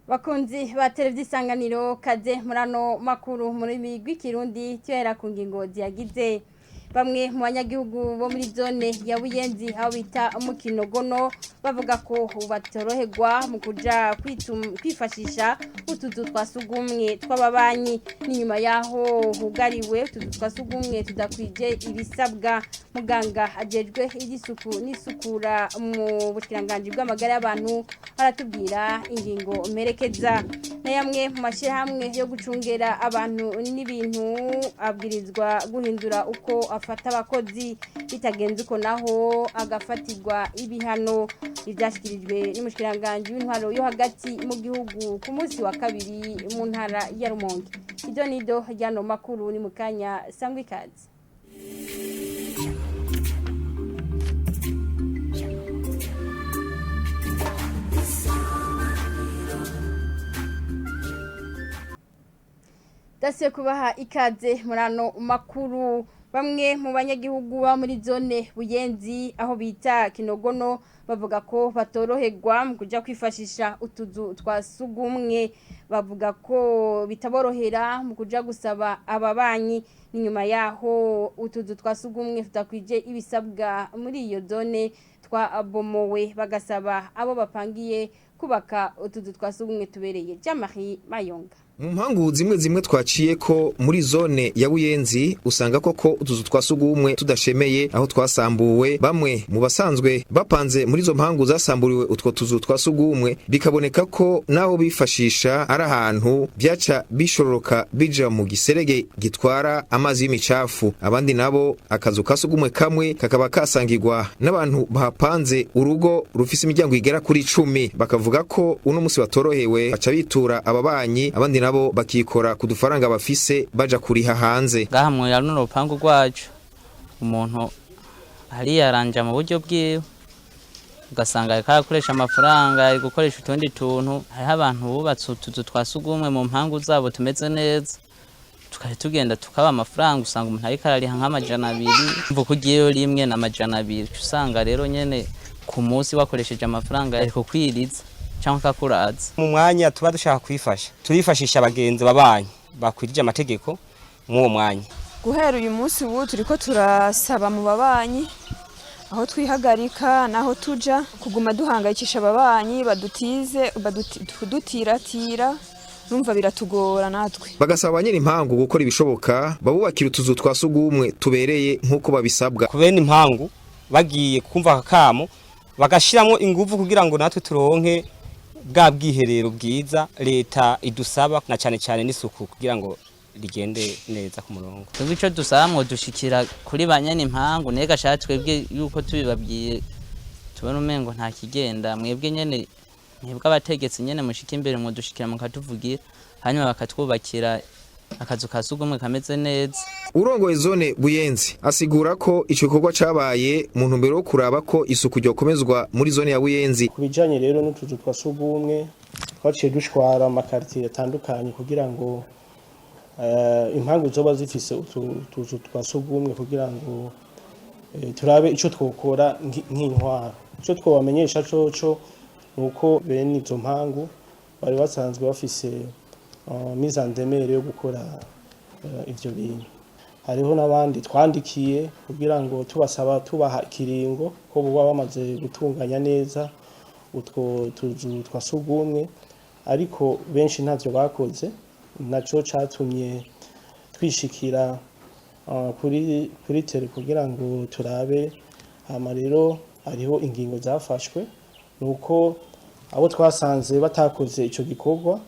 Bakunzi ba televiziyo Isanganiro, kaze murano makuru muri rw'ikirundi tuhera ku ngingo ziyagize. Bamwe mu banyagihugu bo muri zone ya Buyenzi aho bita mu Kinogono bavuga ko batoroherwa mu kuja kwifashisha utuzu twa sugumwe tw'ababanyi. Ni nyuma yaho hugariwe utuzu twa sugumwe tudakwije ibisabwa. Muganga ajejwe iry'isuku n'isukura mu bushikiranganji bw'amagara y'abantu aratubwira ingingo mperekeza. Na yamwe mu mashyirahamwe yo gucungera abantu n'ibintu abwirizwa guhindura uko afata abakozi, bitagenze uko naho agafatirwa ibihano. Ivyashikirijwe n'umushikiranganji w'intwaro yo hagati mu gihugu ku munsi wa kabiri mu ntara ya Rumonge. Ibyo nido ryano makuru ni mukanya sangwa ikaze. Dasiye kubaha ikaze murano makuru. Bamwe mu banyagihugu ba muri zone Buyenzi aho bita Kinogono bavuga ko batoroherwa mu kuja kwifashisha utuzu twa sugumwe. Bavuga ko bitaborohera mu kuja gusaba ababanyi. Ni nyuma yaho utuzu twa sugumwe tutakwije ibisabwa muri iyo zone twabomowe, bagasaba abo bapangiye kubaka utuzu twa sugumwe tubereye. Jean-Marie Mayonga. Mu mpangu zimwe zimwe twaciye ko muri zone ya Buyenzi usanga koko utuzu twa sugumwe tudashemeye aho twasambuwe. Bamwe mu basanzwe bapanze muri izo mpangu zasamburiwe utwo tuzu twa sugumwe bikaboneka ko naho bifashisha ari ahantu byaca bishororoka bija mu giserege gitwara amazi y'imicafu. Abandi nabo akazu ka sugumwe kamwe kakaba kasangirwa n'abantu bahapanze urugo rufise imiryango igera kuri 10. Bakavuga ko uno musi batorohewe, baca bitura ababanyi, abandi nabo bakikora ku dufaranga bafise baja kuriha hanze. Ngaha mwera runo rupangu rwacu umuntu ariyaranja mu buryo bwiwe, ugasanga ariko arakoresha amafaranga, ari gukoresha utundi tuntu. Hariho abantu bubatse utuzu twa sugumwe mu mpangu zabo tumeze neza, tukari tugenda tukaba amafaranga, usanga umuntu ariko arariha nk'amajana 2, mvuka ugiyeyo rimwe n'amajana 2. Usanga rero nyene ku munsi wakoresheje amafaranga ariko kwiriza cyangwa akakuraza. Mu mwanya tuba dushaka kwifasha, turifashisha abagenzi babanyi bakwirije amategeko mw'uwo mwanya. Guhera uyu munsi ubu turiko turasaba mu babanyi aho twihagarika naho tuja kuguma duhangayikisha ababanyi badutize kudutiratira, numva biratugora natwe. Bagasaba abanyene impangu gukora ibishoboka babubakira utuzu twa sugumwe tubereye nk'uko babisabwa. Ku bene impangu bagiye kumva akamo bagashiramo inguvu kugira ngo natwe turonke bwa bwiherero bwiza leta idusaba, na cyane cyane n'isuku kugira ngo rigende neza ku murongo. Twebwe ico dusaba mwo dushikira kuri banyene impangu nega sha twebwe yuko tubibabwiye tubona umengo nta kigenda, mwebwe nyene mwebwe abategetsi nyene mushika imbere mwo dushikira mukatuvugira, hanyuma bakatwubakira akazu ka sugumwe kameze neza. Urongoye zone Buyenzi asigura ko ico gikorwa cabaye mu ntumbero yo kuraba ko isuku ryokomezwa muri zone ya Buyenzi. Ku bijanye rero n'utuzu twa sugumwe twaciye dushwara amakartier atandukanye kugira ngo impangu zoba zifise utuzu twa sugumwe kugira ngo turabe ico twokora nk'intwaro. Ico twobamenyesha coco nuko bene izo mpangu bari basanzwe bafise mise en demeure yo gukora ivyo bintu. Hariho n'abandi twandikiye kugira ngo tubasaba tubaha ikiringo ko boba bamaze gutunganya neza utwo tuzu twa sugumwe, ariko benshi ntavyo bakoze. Naco catumye twishikira kuri tele kugira ngo turabe. Hama rero hariho ingingo zafashwe, nuko abo twasanze batakoze ico gikorwa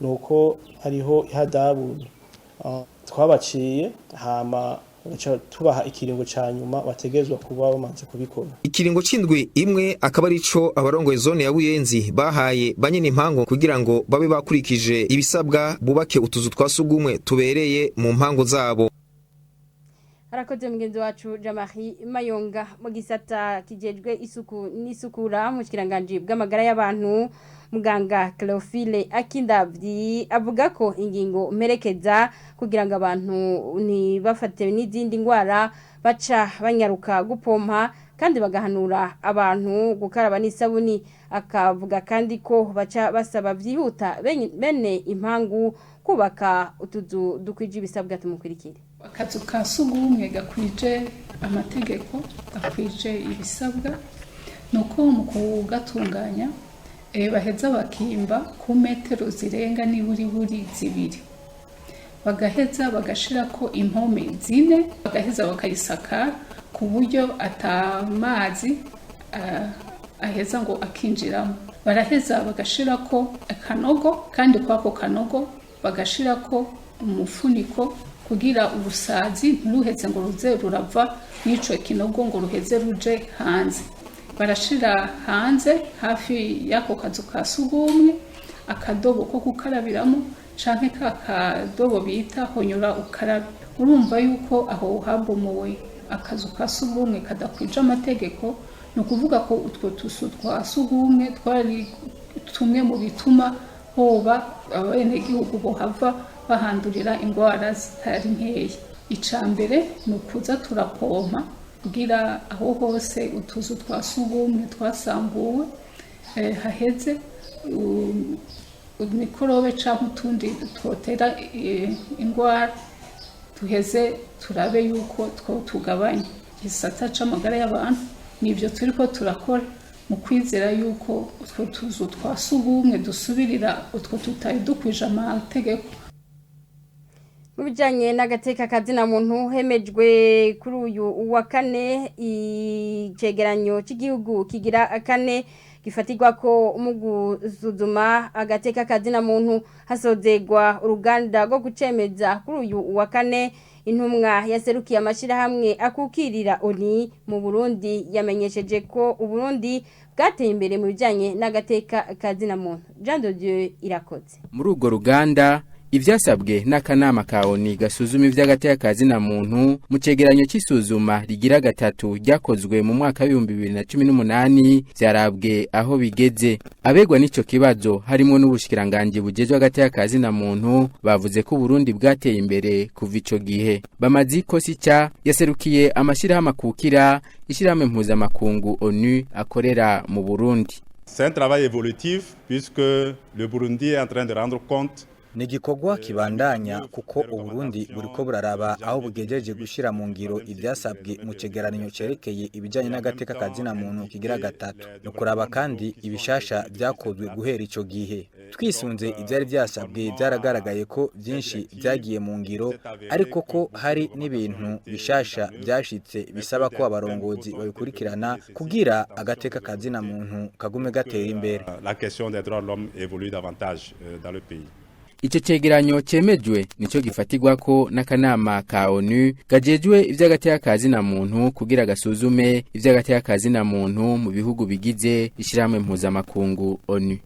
nuko hariho ihadabu twabaciye, hama baca tubaha ikiringo ca nyuma bategerezwa kuba bamaze kubikora. Ikiringo c'indwi imwe akaba arico abarongoye zone ya Buyenzi bahaye banyene impangu kugira ngo babe bakurikije ibisabwa bubake utuzu twa sugumwe tubereye mu mpangu zabo. Harakoze mugenzi wacu Jean-Marie Mayonga. Mu gisata kijejwe isuku n'isukura mu kiranganji bw'amagara y'abantu, muganga Cleophile Akindavyi avuga ko ingingo mperekeza kugira ngo abantu ntibafate n'izindi ndwara baca banyaruka gupompa Kandi bagahanura abantu gukaraba n'isabuni. Akavuga kandi ko baca basaba byihuta bene impangu kubaka utuzu dukwije ibisabwa. Tumukurikire. Akazu ka sugumwe gakwije amategeko, gakwije ibisabwa, ni uko mu kugatunganya baheza bakimba ku metero zirenga niburi 2, bagaheza bagashirako impome 4, bagaheza bakayisakara ku buryo atamazi aheza ngo akinjiramo. Baraheza bagashirako akanogo, kandi kwako kanogo bagashirako umufuniko kugira urusazi ntiruheze ngo ruze rurava n'ico kinogo ngo ruheze ruje hanze. Barashira hanze hafi y'ako kazu ka sugumwe akadobo ko gukarabiramo canke ka kadobo bita honyura ukarabe. Urumva yuko aho habomowe akazu ka sugumwe kadakwije amategeko, ni ukuvuga ko utwo tuzu twa sugumwe twari tumwe mu bituma hoba abenegihugu bohava bahandurira ingwara zitari nkeya. Ica mbere ni ukuza turapompa kugira aho hose utuzu twa sugumwe twasambuwe haheze mikorobe canke utundi twotera ingwara, tuheze turabe yuko two tugabanya. Igisata c'amagara y'abantu nivyo turiko turakora mu kwizera yuko utwo tuzu twa sugumwe dusubirira utwo tutari dukwije amategeko. Mu bijanye n'agateka kazina muntu, hemejwe kuri uyu wa kane icegeranyo cy'igihugu kigira kane gifatirwa ko mu gusuzuma agateka kazina muntu, hasozegwa uruganda rwo gucemeza kuri uyu wa kane. Intumwa yaserukiye amashirahamwe akukirira ONU mu Burundi yamenyesheje ko Uburundi bwateye imbere mu bijanye n'agateka kazina muntu. Jean de Dieu Irakoze. Muri urwo ruganda, ivyasabwe n'akanama ka ONU gasuzuma ivy'agateka kazina muntu mu cegeranyo c'isuzuma rigira gatatu ryakozwe mu mwaka w'2018 vyarabwe aho bigeze. Abegwa n'ico kibazo, harimwo n'ubushikiranganji bujejwe agateka kazina muntu, bavuze ko Burundi bwateye imbere kuva ico gihe. Bamaziko Sica yaserukiye amashirahamwe akukira ishirahamwe mpuzamakungu ONU akorera mu Burundi. C'est un travail évolutif puisque le Burundi est en train de rendre compte. Ni igikorwa kibandanya kuko Uburundi buriko buraraba aho bugejeje gushira mu ngiro ivyasabwe mu cegeranyo cerekeye ibijanye n'agateka kazina muntu kigira gatatu, no kuraba kandi ibishasha vyakozwe guhera ico gihe. Twisunze ivyari vyasabwe, vyaragaragaye ko vyinshi vyagiye mu ngiro, ariko ko hari n'ibintu bishasha vyashitse bisaba ko abarongozi babikurikirana kugira agateka kazina muntu kagume gatera imbere. La question des droits de l'homme évolue davantage dans le pays. Ico cegeranyo cemejwe nico gifatirwako n'akanama ka ONU gajejwe ivy'agateka kazina muntu kugira gasuzume ivy'agateka kazina muntu mu bihugu bigize ishirahamwe mpuzamakungu ONU.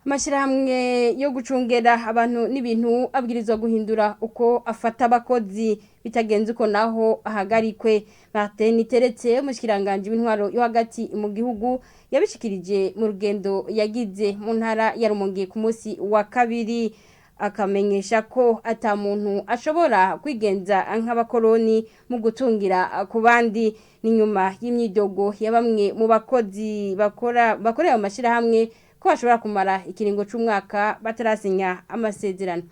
Amashyirahamwe yo gucungera abantu n'ibintu abwirizwa guhindura uko afata abakozi, bitagenze uko naho ahagarikwe. Martin Teretse, umushikiranganji w'intwaro yo hagati mu gihugu, yabishikirije mu rugendo yagize mu ntara ya Rumonge ku munsi wa kabiri, akamenyesha ko ata muntu ashobora kwigenza nk'abakoroni mu gutungira ku bandi. Ni nyuma y'imyidogo ya bamwe mu bakozi bakora bakorera mu mashyirahamwe ko bashobora kumara ikiringo c'umwaka batarasinya amasezerano.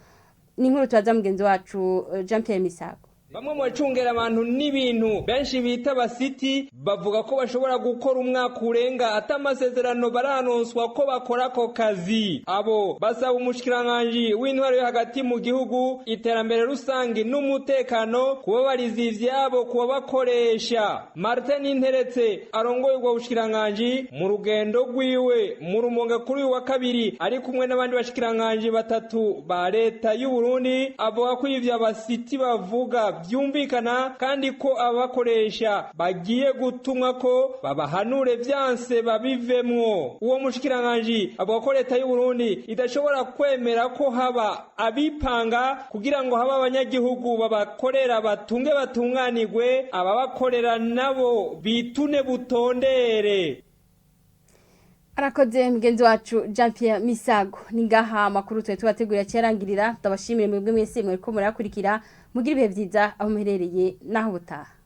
Ni inkuru tubaza mugenzi wacu Jean Pierre Misago. Bamwe mu bacungera abantu n'ibintu benshi bita basiti bavuga ko bashobora gukora umwaka urenga ata amasezerano baranonswa ko bakora ako kazi. Abo basaba umushikiranganji w'intwaro yo hagati mu gihugu, iterambere rusange n'umutekano kubabariza ivyabo kubabakoresha. Martin Nteretse arongoye ubwo bushikiranganji, mu rugendo rwiwe mu Rumonge kuri uyu wa kabiri ari kumwe n'abandi bashikiranganji batatu ba leta y'u Burundi, avuga ko ivyo abasiti bavuga byumvikana kandi ko abakoresha bagiye gutumwa ko babahanure, vyanse babivemwo. Uwo mushikiranganji avuga ko leta y'u Burundi idashobora kwemera ko haba abipanga kugira ngo habe abanyagihugu babakorera batunge batunganirwe, ababakorera nabo bitune butondere. Arakoze mugenzi wacu Jean Pierre Misago. Ni ngaha amakuru twari tubategurira cyarangirira. Ndabashimire mwebwe mwese mwariko murakurikira. Mugira ibihe vyiza aho muherereye naho butaha.